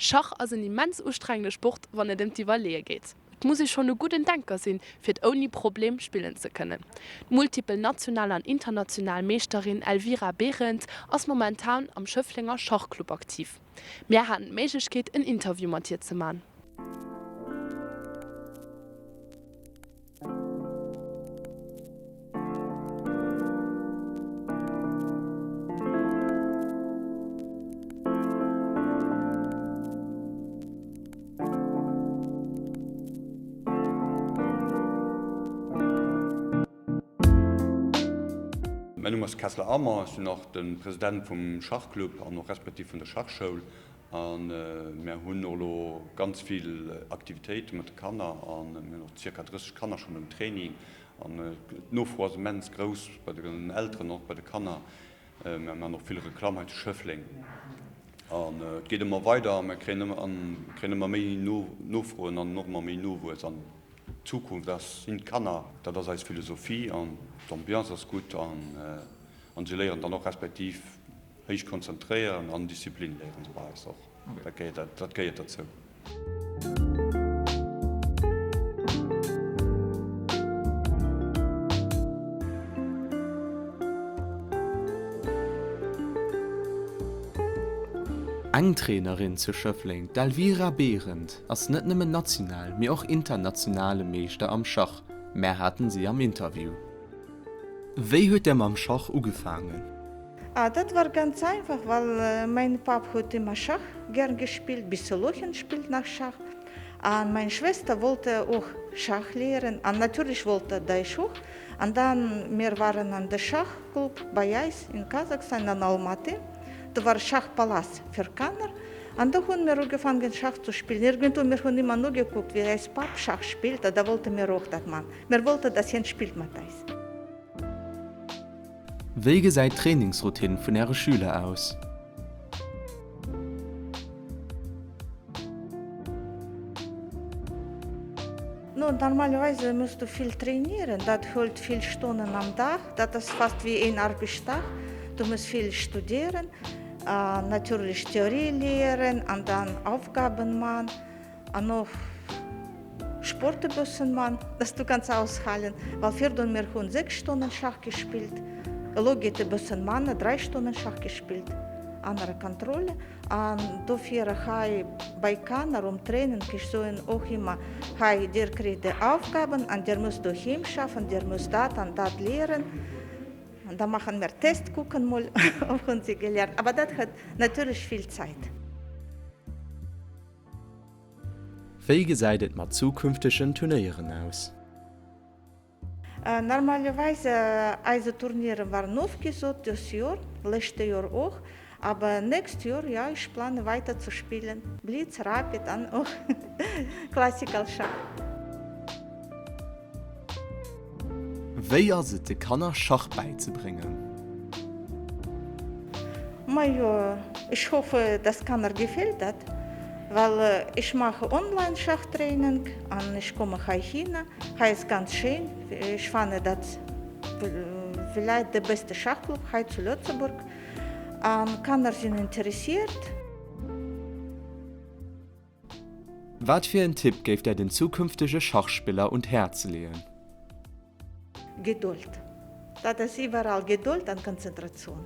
Schach ass en immens ustrengende Sport, wann et ëm d'Iwwerleeë geet. Et muss ee schonn e gudden Denker sinn, fir et ouni Problem spillen ze kënnen. D'multipel national an international Meeschterin Elvira Berend ass momentan am Schëfflenger Schachclub aktiv. Mär haten d'Méiglechkeet en Interview mat hir ze man. Mäin Numm ass Kessler Armand, ech sinn och de President vum Schachclub an och respektiv vun der Schachschoul. A mär hunn och elo ganz vill Aktivitéite mat de Kanner a mir hunn och zirka 30 Kanner schonn um Training. An d'Nofro ass immens grouss bei den Elteren, och bei de Kanner. Mär maachen och vill Reklamm hei zu Schëffleng. An et geet ëmmer weider a mär kréien ëmmer méi Nofroen an och ëmmer méi Nowuess. An d'Zukunft ass, sinn d'Kanner. Dat ass eis Philosophie an d'Ambiance ass gutt an si léieren dann och respektiv Héich konzentréieren an Disziplin léieren se bei eis och. Dat gehéiert derzou. Eng Trainerin zu Schëffleng, d'Elvira Behrendt, ass net nëmmen national, mee och internationale Meeschter am Schach. Mär haten si am Interview. Wéi huet där mam Schach ugefaangen? Ah, dat war ganz einfach, well mäin Papp huet ëmmer Schach gär gespillt, bis elo hien spillt nach Schach. An meng Schwester wollt och Schach léieren an natierlech wollt ech och. An dann, mir waren an de Schachclub bei eis in Kasachstan, an Almaty, do war Schachpalast fir Kanner an do hunn mir ugefaangen Schach zu spillen. Iergendwou, mir hunn ëmmer nogekuckt wéi eis Papp Schach spillt a da wollte mir och dat man. Mir wollte, dass hien spillt mat eis. Wéi gesäit d'Trainingsroutine vun Äre Schüler aus? No, normalerweise muss du vill trainieren, dat hëlt vill Stonnen am Dag, dat ass fast wéi een Arbeschttag. Du muss vill studieren, natierlech Theorie léieren an dann Aufgaben man. An och Sport e bëssen man, dass du kanns aushalen, well virdun mir hunn 6 Stonnen Schach gespillt, elo geet e bëssen manner, 3 Stonnen Schach gespillt, anere Kontrolle. An dofir hei bei Kanner um Training, ech soen och ëmmer, hei dir kritt déi Aufgaben an dir musst doheem schaffen, dir musst dat an dat léieren. An da machen mir Test, kucken mol ob hunn si geléiert. Awer dat huet natierlech vill Zäit. Wéi gesäit et mat zukünftegen Turnéieren aus? Normalerweise eise Turniere waren ofgesot dës Joer, leschte Joer och, aber nächst Joer, ja, ech plane weiter ze spillen, Blitz, Rapid an och Classical Schach. Wéi ass et de Kanner Schach bäizebréngen? Majo, ech hoffe dass Kanner gefällt dat, well ech maache online Schachtraining an ech komme heihinner. Hei ass ganz schéin, ech fanne dat villäit de beste Schachclub hei zu Lëtzebuerg an Kanner sinn interessiert. Wat fir en Tipp géift där den zukünftege Schachspiller un d'Häerz leeën? Gedold. Dat ass iwwerall, Gedold an Konzentratioun.